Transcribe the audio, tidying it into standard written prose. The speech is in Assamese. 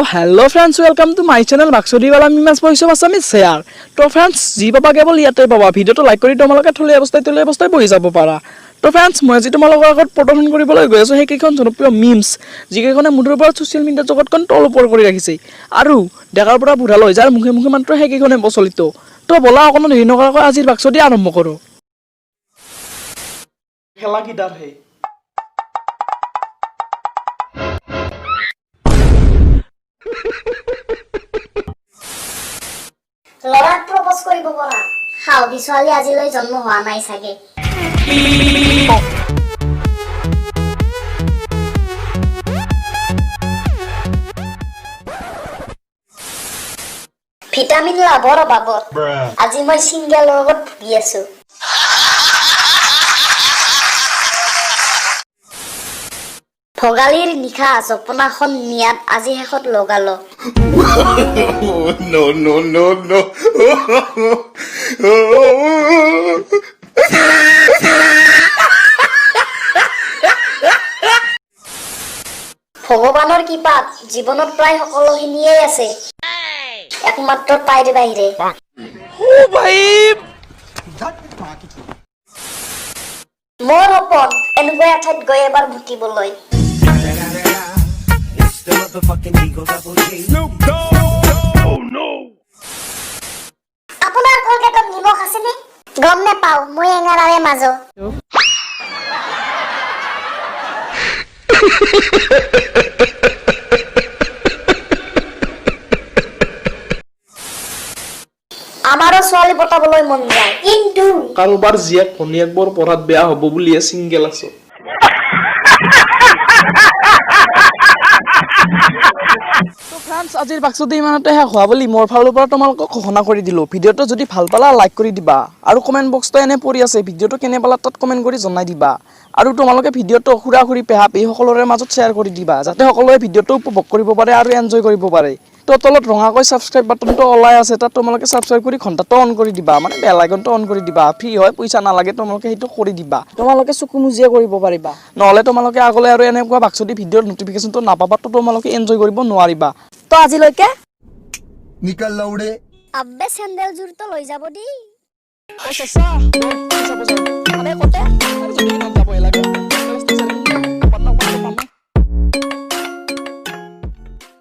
Hello friends, welcome to my channel বাক্সদিৱালা মিমাছ voice of Assamese share. তো ফ্ৰেণ্ডছ, যি পাবা কেৱল ইয়াতে পাবা। ভিডিঅ'টো লাইক কৰি তোমালোকে থলীয়া অৱস্থাই বহি যাব পাৰা। তো ফ্ৰেণ্ডছ, মই আজি তোমালোকৰ আগত প্ৰদৰ্শন কৰিবলৈ গৈ আছোঁ সেইকেইখন জনপ্ৰিয় মিমছ, যিকেইখনে মুঠৰ ওপৰত ছ'চিয়েল মিডিয়া জগতখন তল ওপৰ কৰি ৰাখিছে আৰু ডেকাৰ পৰা বুঢ়ালৈ যাৰ মুখে মুখে মাত্ৰ সেইকেইখনে প্ৰচলিত। তো ব'লা, অকণমান দেৰি নকৰাকৈ আজিৰ বাক্সদি আৰম্ভ কৰোঁ। খেলা কিদাৰ হে? ল'ৰাক প্ৰপ'জ কৰিব পৰা সাহসী ছোৱালী আজিলৈ জন্ম হোৱা নাই চাগে। ভিটামিন লাভৰ অভাৱত আজি মই চিংগেল ৰোগত ভুগি আছো। ভোগালীৰ নিশা জপনাখন নিয়াত আজি শেষত লগালো। No, no, no, no. ভগৱানৰ কৃপাত জীৱনত প্ৰায় সকলোখিনিয়েই আছে, একমাত্ৰ তাইৰ বাহিৰে। অ' ভাই। মোৰ সপোন এনেকুৱা এঠাইত গৈ এবাৰ মুতিবলৈ। It's the motherfucking Eagle Double G. আপোনাৰ কলগেটত নিমখ আছেনে? গম নেপাওঁ, মই এঙাৰাৰে মাজো। আমাৰো ছোৱালী পটাবলৈ মন যায়, কিন্তু কাৰোবাৰ জীয়েক ভনীয়েক বৰ পঢ়াত বেয়া হ'ব বুলিয়ে ছিংগেল আছো। তো ফ্ৰেণ্ডছ, আজিৰ বাক্সটো ইমানতে শেষ হোৱা বুলি মোৰ ফালৰ পৰা তোমালোকক ঘোষণা কৰি দিলোঁ। ভিডিঅ'টো যদি ভাল পালা, লাইক কৰি দিবা আৰু কমেণ্ট বক্সটো এনে পৰি আছে, ভিডিঅ'টো কেনে পালা তাত কমেণ্ট কৰি জনাই দিবা। আৰু তোমালোকে ভিডিঅ'টো খুৰা খুৰী, পেহা পেহী সকলোৰে মাজত শ্বেয়াৰ কৰি দিবা, যাতে সকলোৱে ভিডিঅ'টো উপভোগ কৰিব পাৰে আৰু এনজয় কৰিব পাৰে। তো তলত ৰঙাকৈ ছাবস্ক্ৰাইব বাটনটো ওলাই আছে, তাত তোমালোকে ছাবস্ক্ৰাইব কৰি ঘণ্টাটো অন কৰি দিবা, মানে বেল আইকনটো অন কৰি দিবা। ফ্ৰী হয়, পইচা নালাগে। তোমালোকে সেইটো কৰি দিবা, তোমালোকে চকু মুজিয়ে কৰিব পাৰিবা। নহ'লে তোমালোকে আগলৈ আৰু এনেকুৱা বাক্সদি ভিডিঅ'ৰ নটিফিকেশ্যনটো নাপাবা, তো তোমালোকে এনজয় কৰিব নোৱাৰিবা। তো আজিলৈকে निकल लौड़े। আব্বে, চেন্দেলযোৰটো লৈ যাব দেই। অ' চাচা, ব'ল, চাব যাওঁ। আবে, কতে?